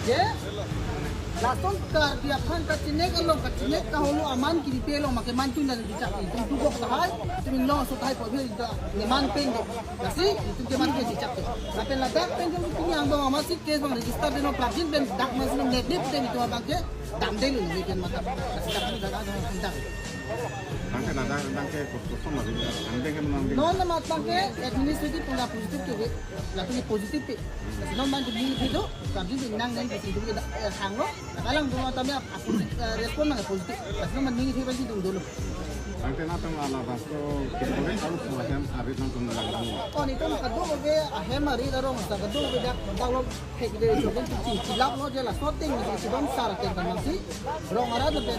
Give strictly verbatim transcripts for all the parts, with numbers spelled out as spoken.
Ye, lason Karbi aphan kachinek along, kachinek kaholo aman kiripe along make mantun dan dicak itum tubok tahai, itum inglong aso tahai pobe ita neman peng do. Lasi itum ke mantun dicak ke. Lapen ladak pen jong pini angbong amatsi case abang register deno prapjin pen dak mas nem net dip den itum abang ke damdelo ne pen mata. Lasi dak ni dak ada hendak. Tangke nada tangke kosong lagi. Tangke ke menang. Non nama tangke administrative pun positive ke. Latum ke positive ke. Lasi non man ke ni ke do, prapjin pen nang nang ke itum ke da, eh, hanglo. Kalang dua tame ap, ap, eh, respond nang positive. Lasi non man ni ke pasti itum dolo. Tangke na tang ala basto ke boleh kalau semua hem arit nang tum lang lang. Oh, ni tang kado ke ahem arit arong sa kado ke dak dak lo hek de so den chi chi lap lo je laso ateng ni si don sar ateng kan si. Rong arat lapen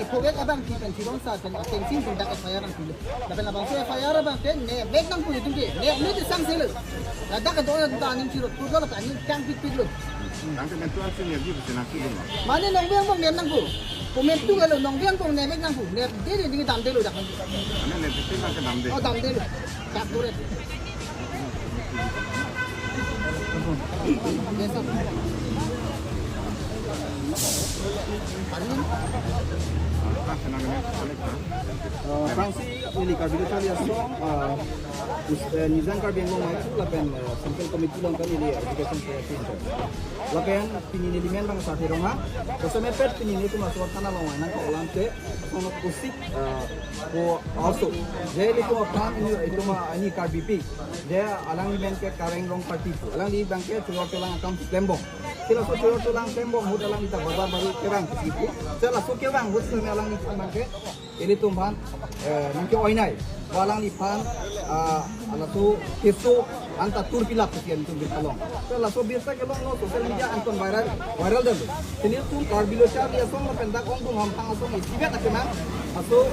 iphobek abang ki pen si don sar pen ateng si pen dak F I R nangpilo. Lapen labangso F I R abang ke ne vek nangpo itum ke. Ne ne di sang silo. Ladak ke do ta aning chirot pulo lapen aning kangpikpik lo. Tangke mentu aksi ne di busi nangki dong. Mane nongve angbong ne nangpo. Komentu kalau nongve angbong ne vek nangpo. Ne de de damdelo dak. Ane ne di tangke damde. Oh, damdelo. Dak dure. Eh, tangsi ili Karbi Lo Charli Asong, eh, us-, eh, Nijang Karbi Anglong Maitu lapen, eh, Central Committee along kan ili education secretary. Lapen pini nelimen bang Sati Rongha, kosonepet pini nelitum asor thana along nangkok alam ke, sonok usik, eh, ko also. Jadi ilitum aphan ini, itum, ah, ini Karbipi. Dia alangli men ke Kareng Rongparpi pu. Alangli abang ke chojor cholang akam klembom. Sila so chojor cholang klembom ahut alangli ta bazar baru kevang ke sipu. Sila so kevang ahut sila alangli abang ke ilitum aphan, eh, nangke-oinai. Ba alangliphan, ah, laso keso anta turpilap ke ilitum birta long. Sila so birta kelong lo social media anton viral, viral dam. Sini tum Karbi Lo Charli Asong lapen dak ongdung hamphang asong isivet akemang. Aso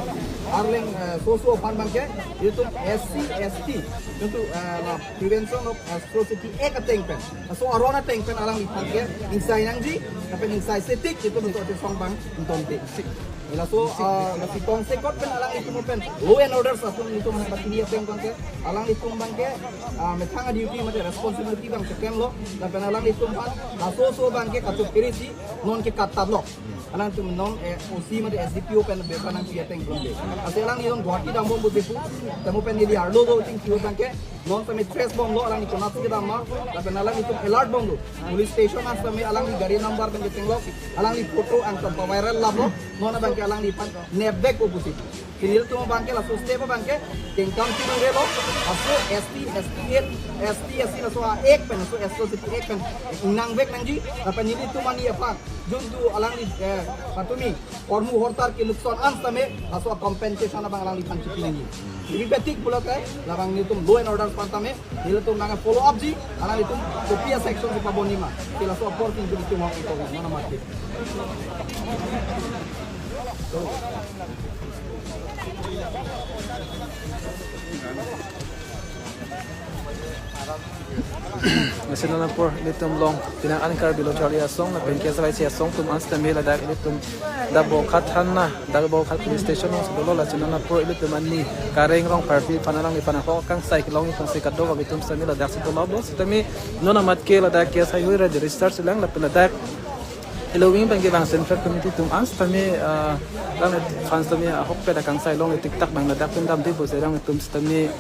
arleng, eh, so so aphan abang ke ilitum S C, S T. Tentu, eh, la Prevention of Atrocity Act ateng pen. Laso aron ateng pen alangliphan ke ingsai nangji, lapen ingsai setik itum so atesong abang inton te. Laso, ah, lasi tongsekot pen alanglitum pen law and order atum itum hana batini ateng abang ke, alanglitum abang ke, ah, methang a-duty mate responsibility abang keklem lo, lapen alanglitum aphan laso so abang ke kachok kiri si non ke katat lo. Alangtum non, eh, O C mate S D P O pen bepra nangpi ateng belum de. Lasi alanglitum Guwahati dambom pusi pu, temu pen neli arlo do ting kiu abang ke, non tame trace bomlo, alangli konatsi kedam ma, lapen alanglitum alert bomlo. Police station an tame alangli gari number pen ketenglo, alangli photo angton pa-viral laplo, non abang ke alangliphan nepvekpo pusi pu. Sini ilitum abang ke laso step abang ke, kengkam si nangre lo, laso S T, S T A, S T, S C laso a-act pen, laso S T S C act pen, nangvek nangji, lapen nelitum ani aphan, juntu alangli, eh, patumi, hormu hortar ke nuksan an tame, laso compensation abang alangliphan chipi nangji. Ibi betik pulote, labang nelitum law and order aphan tame, nelitum nang follow up ji, alanglitum kopi a-section si pabonji ma, sila so apor tin juri tum hong ito, mana mati. Lasi non apor ilitum along penang an Karbi Lo Charli Asong lapen K S Y C asong atum an sitame ladak ilitum dak Bokakhat thana, dak Bokakhat police station along si dolo. Lasi non apor ilitum ani Kareng Rongparpi aphan alangliphan ahok kangsai kelongji aphansi kadokave atum sitame ladak si dolo. Sitame non amat ke ladak case heihui ra register si lang lapen ladak Helo wing abang ke bang Central Committee atum an sitame, ah, alangliphan sitame ahokpet akangsai long tik tak abang ladak pen damde pusi alanglitum sitame,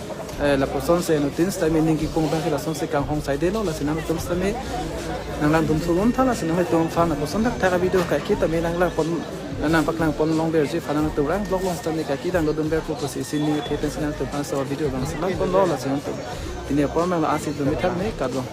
eh, lapuson si nutin sitame ning kikung abang ke lason si kanghong saidelo. Lasi nangtum sitame nanglangdun thurun tha, lasi nangtum aphan lapuson thakthak a-video kaike tame nanglangpon, nangpaklangpon longverji aphan nangtum rang vlog along sitame kaike dang dodunverpo pusi isi ning the pensi nangtum aphan laso video abang si langponlo. Lasi nangtum pini apor nang la-an si dun mithak ne kadong.